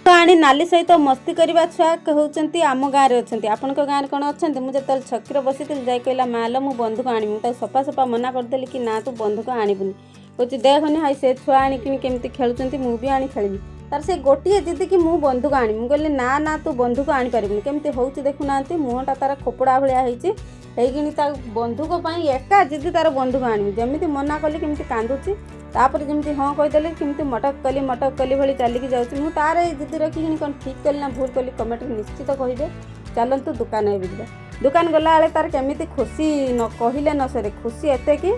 ଆଣି ନାଲି ସହିତ ମସ୍ତି କରିବା ଛୁଆ ହେଉଛନ୍ତି ଆମ ଗାଁରେ ଅଛନ୍ତି। ଆପଣଙ୍କ ଗାଁରେ କ'ଣ ଅଛନ୍ତି? ମୁଁ ଯେତେବେଳେ ଛକିରେ ବସିଥିଲି, ଯାଇ କହିଲା, "ମା ଲୋ, ମୁଁ ବନ୍ଧୁକ ଆଣିବି।" ମୁଁ ତାକୁ ସଫା ସଫା ମନା କରିଦେଲି କି ନା, ତୁ ବନ୍ଧୁକ ଆଣିବୁନି। କହୁଛି, "ଦେଖନି ହାଇ, ସେ ଛୁଆ ଆଣିକିନି କେମିତି ଖେଳୁଛନ୍ତି, ମୁଁ ବି ଆଣି ଖେଳିବି।" ତାର ସେ ଗୋଟିଏ ଜିଦି କି ମୁଁ ବନ୍ଧୁକ ଆଣିବି। ମୁଁ କହିଲି, "ନା ନା, ତୁ ବନ୍ଧୁକ ଆଣିପାରିବୁନି।" କେମିତି ହେଉଛି ଦେଖୁନାହାନ୍ତି, ମୁହଁଟା ତାର ଖୋପଡ଼ା ଭଳିଆ ହେଇଛି। ହେଇକିନି ତା ବନ୍ଧୁକ ପାଇଁ ଏକା ଜିଦି ତାର, ବନ୍ଧୁକ ଆଣିବି। ଯେମିତି ମନା କଲି, କେମିତି କାନ୍ଦୁଛି। ତାପରେ ଯେମିତି ହଁ କହିଦେଲି, କେମିତି ମଟକ କଲି ମଟକ କଲି ଭଳି ଚାଲିକି ଯାଉଛି। ମୁଁ ତାର ଏଇ ଜିଦି ରଖିକିନି କ'ଣ ଠିକ୍ କଲି ନା ଭୁଲ କଲି, କମେଣ୍ଟରେ ନିଶ୍ଚିତ କହିବେ। ଚାଲନ୍ତୁ, ଦୋକାନ ଏବେ ଯିବା। ଦୋକାନ ଗଲାବେଳେ ତାର କେମିତି ଖୁସି, ନ କହିଲେ ନ ସରେ। ଖୁସି ଏତେ କି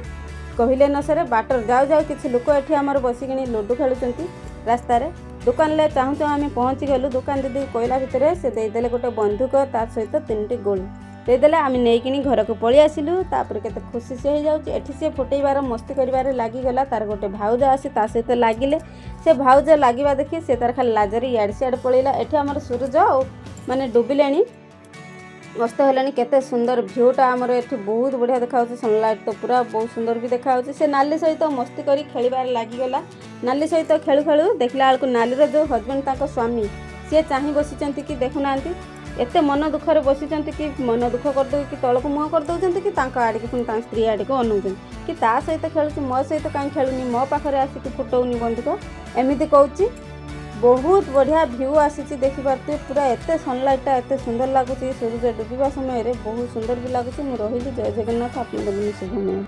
କହିଲେ ନ ସରେ। ବାଟରେ ଯାଉ ଯାଉ କିଛି ଲୋକ ଏଠି ଆମର ବସିକିନି ଲୁଡ଼ୁ ଖେଳୁଛନ୍ତି ରାସ୍ତାରେ। ଦୋକାନରେ ଚାହୁଁ ଚାହୁଁ ଆମେ ପହଞ୍ଚିଗଲୁ। ଦୋକାନ ଦିଦି କହିଲା ଭିତରେ ସେ ଦେଇଦେଲେ ଗୋଟେ ବନ୍ଧୁକ, ତା ସହିତ ତିନିଟି ଗୋଳି ଦେଇଦେଲେ। ଆମେ ନେଇକିନି ଘରକୁ ପଳେଇ ଆସିଲୁ। ତାପରେ କେତେ ଖୁସି ସେ ହେଇଯାଉଛି। ଏଠି ସେ ଫୁଟେଇବାର ମସ୍ତି କରିବାରେ ଲାଗିଗଲା। ତାର ଗୋଟେ ଭାଉଜ ଆସି ତା ସହିତ ଲାଗିଲେ। ସେ ଭାଉଜ ଲାଗିବା ଦେଖି ସେ ତାର ଖାଲି ଲାଜରେ ଇଆଡ଼େ ସିଆଡ଼େ ପଳେଇଲା। ଏଠି ଆମର ସୂରୁଜ ଆଉ ମାନେ ଡୁବିଲେଣି, ଅସ୍ତ ହେଲାଣି। କେତେ ସୁନ୍ଦର ଭ୍ୟୁଟା ଆମର ଏଠି, ବହୁତ ବଢ଼ିଆ ଦେଖାଯାଉଛି। ସନଲାଇଟ୍ ତ ପୁରା ବହୁତ ସୁନ୍ଦର ବି ଦେଖାଯାଉଛି। ସେ ନାଲି ସହିତ ମସ୍ତି କରି ଖେଳିବାରେ ଲାଗିଗଲା। ନାଲି ସହିତ ଖେଳୁ ଖେଳୁ ଦେଖିଲା ବେଳକୁ ନାଲିର ଯେଉଁ ହଜବେଣ୍ଡ, ତାଙ୍କ ସ୍ୱାମୀ, ସିଏ ଚାହିଁ ବସିଛନ୍ତି କି ଦେଖୁନାହାନ୍ତି, ଏତେ ମନ ଦୁଃଖରେ ବସିଛନ୍ତି କି ମନ ଦୁଃଖ କରିଦେଉ କି ତଳକୁ ମୁହଁ କରିଦେଉଛନ୍ତି କି ତାଙ୍କ ଆଡ଼ିକି ପୁଣି ତାଙ୍କ ସ୍ତ୍ରୀ ଆଡ଼ିକୁ ଅନଉଛନ୍ତି କି ତା ସହିତ ଖେଳୁଛି, ମୋ ସହିତ କାହିଁ ଖେଳୁନି, ମୋ ପାଖରେ ଆସିକି ଫୁଟଉନି ବନ୍ଧୁକ, ଏମିତି କହୁଛି। ବହୁତ ବଢ଼ିଆ ଭ୍ୟୁ ଆସିଛି, ଦେଖିପାରୁଥିବେ। ପୁରା ଏତେ ସନଲାଇଟ୍ଟା ଏତେ ସୁନ୍ଦର ଲାଗୁଛି। ସୂରୁଜ ଡୁବିବା ସମୟରେ ବହୁତ ସୁନ୍ଦର ବି ଲାଗୁଛି। ମୁଁ ରହିଲି। ଜୟ ଜଗନ୍ନାଥ। ଆପଣଙ୍କ ଦିନ ଶୁଭମୟ।